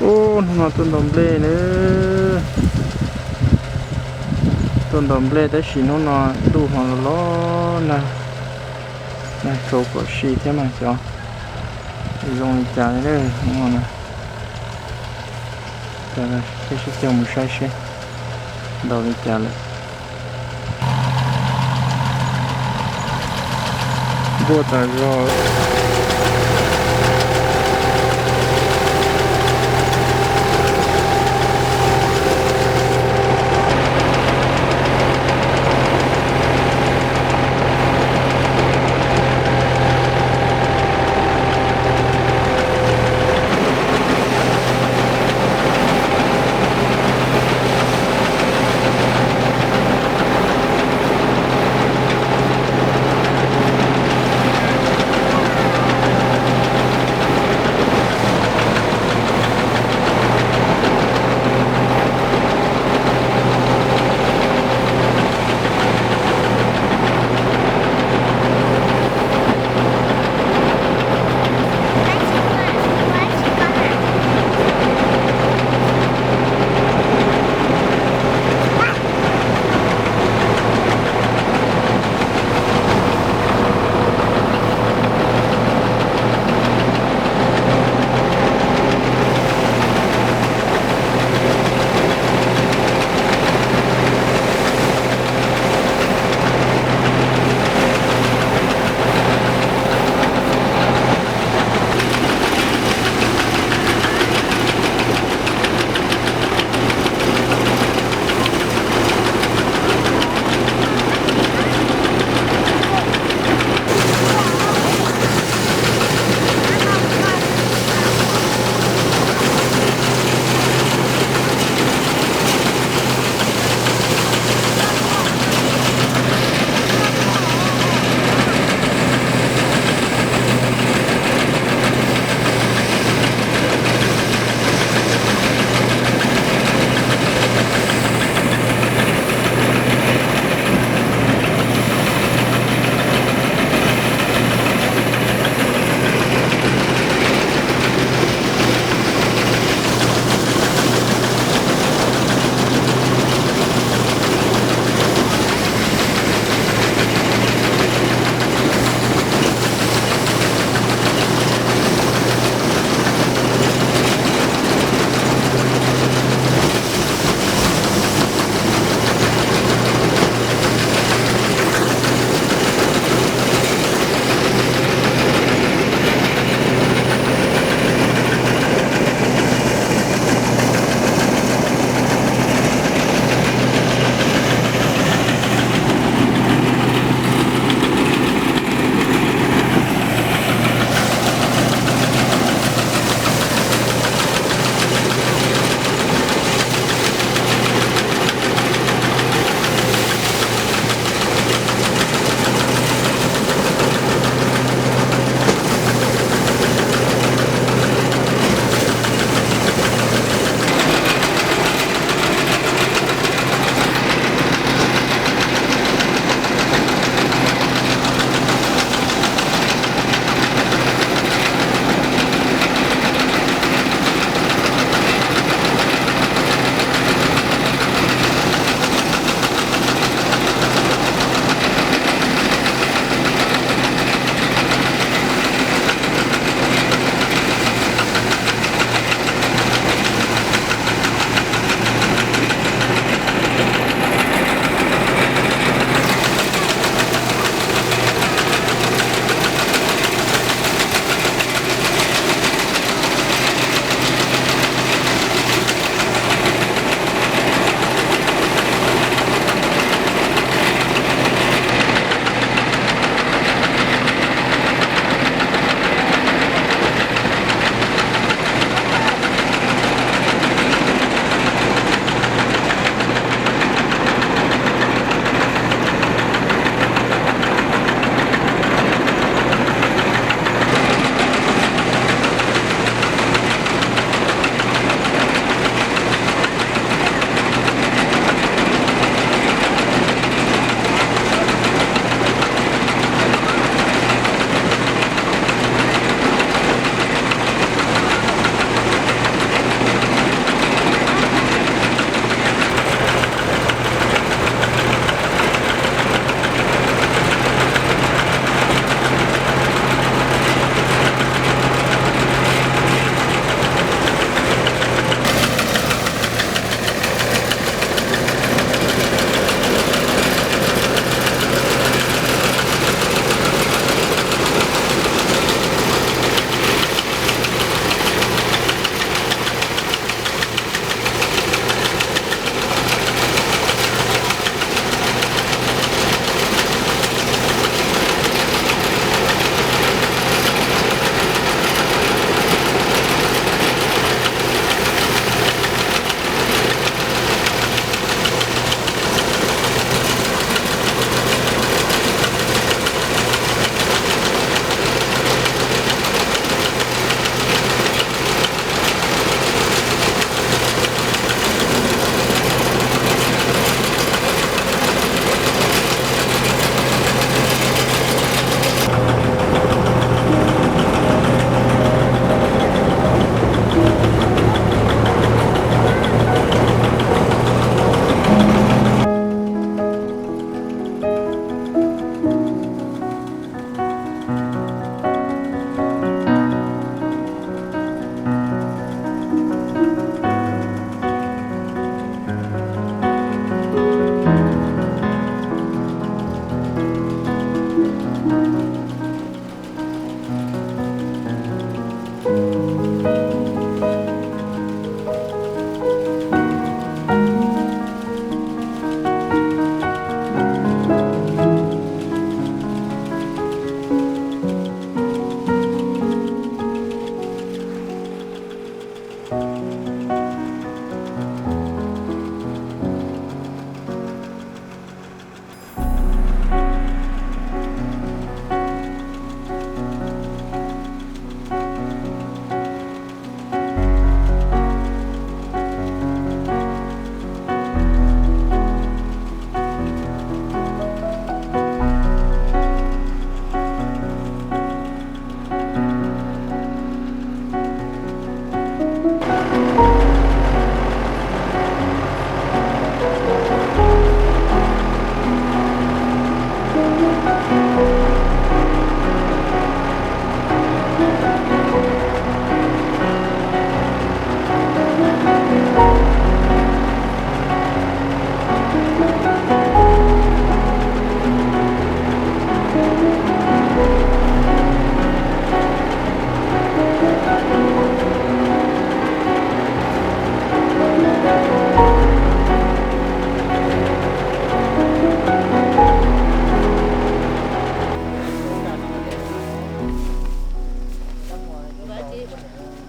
Hnub no tuaj ntaus nplej na. Tuaj ntaus nplej tab sis hnub no ntuj ho los los nag, nag tsaus kom si thiab mas xyov zoo li cas li hnub no na. Peb sib cog mus saib seb ntaus li cas lawm. Npuaj tas zog.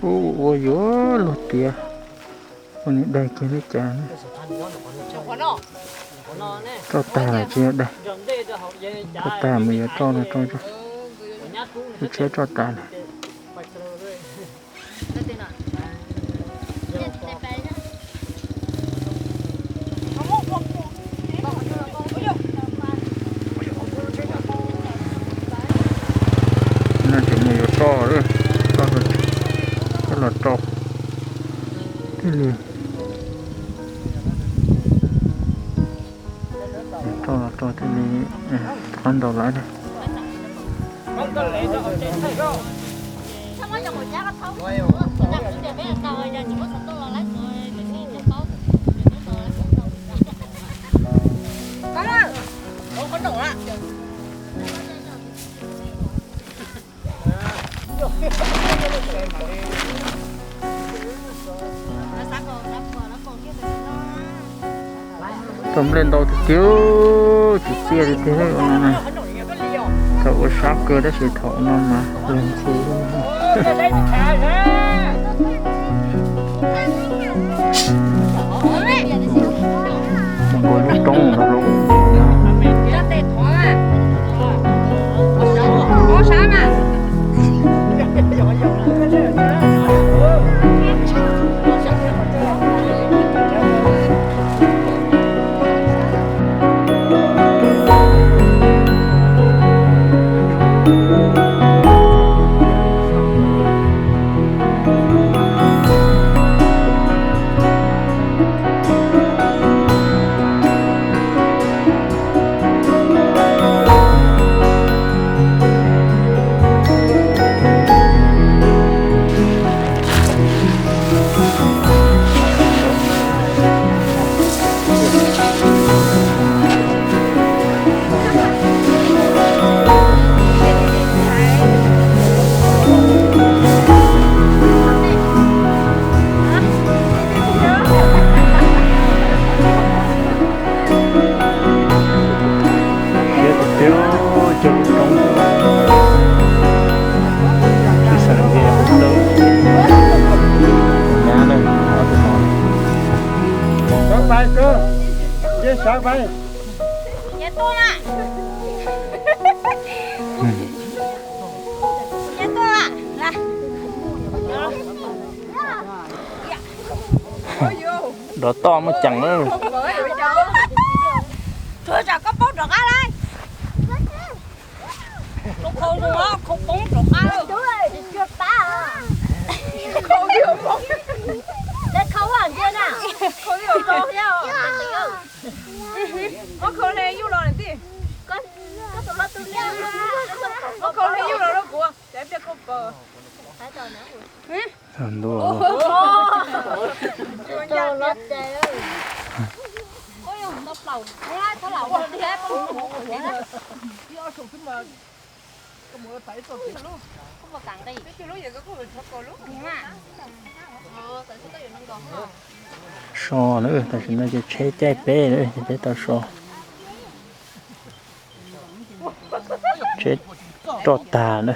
Ua yuav luag tiav, ua nws daig kiag li cas ne. Roj tag lawm tsis yog daig, roj tag mus yuav roj no rau, lub tsheb roj tas lawm. No tseem mus yuav roj, coj los rau thiaj li, roj los rau thiaj li qab ntaus lawm. Tau nplej ntau tiag tiag, tsis txiaj tiag tiag no na. Thaum ua sab kawg tab sis thaum no mas luag ntxhi. Mus nkaus lub roob no los. Siab tiag tiag, cog lub roob, sib xeem nce hauv ntawd, nyab na, ob tug no. Sawv pais kawg, nce sawv pais. Dov toj muaj ceem na. Tsuav tsam koj poob rov qab lauj. Khau khau zoo, khau poob rov qab lauj. Khau li zoo, khau li zoo thiab. Muab khau li yuj los tij. Muab khau li yuj los rau kuv, cov pliag khau paws. Ntuj. So na, tam sim no ces tsheb caij peb na, ces peb tau so. Tsheb roj tag na,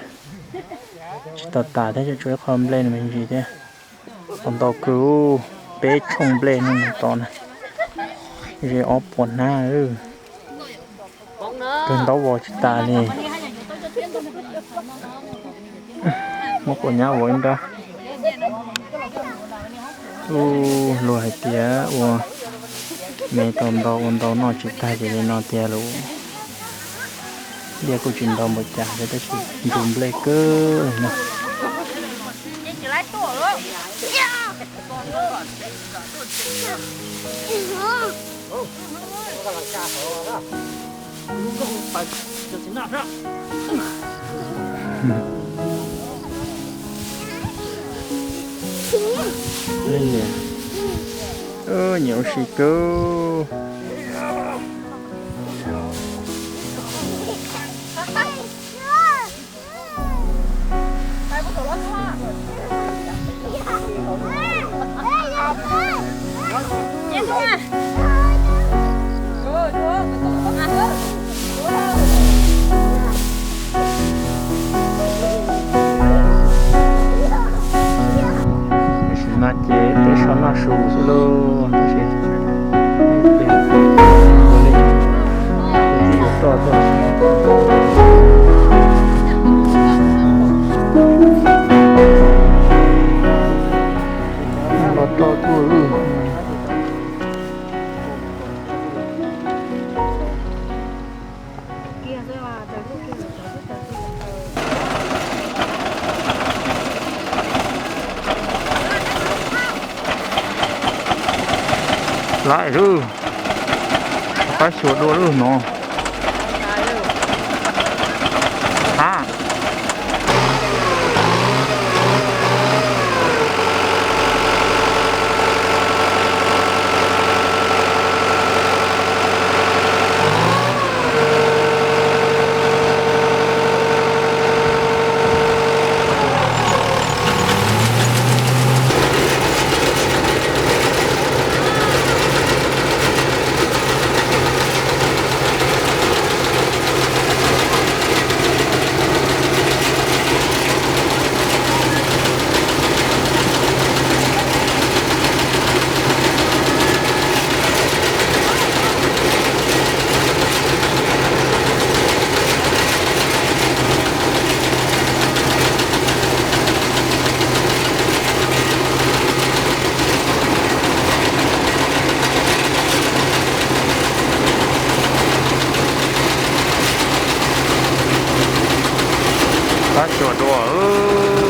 tsis tau tas thiab, tsuas ib qho nplej no me ntsis thiab. Tau ntau kawg, peb tshooj nplej no tos na, ze ob puas hnab. Kawg ntaub vos tsis tas li. Muab quav nyab vov ib nrab. Ub, luag hais tias ua me tau ntau, ua ntau noj tsis tag ces li no tiag lauj. Liaj kuj tsis ntau npaum cas thiab tab sis ntxuav nplej kawg na. Nyiam ua si kawg. Su xwb lauj, tab sis ua li, ua li yuav roj tuaj. Los roj tuaj. Laim lauj, pab xyuas dua lauj no. Ha. Pab xyuas dua.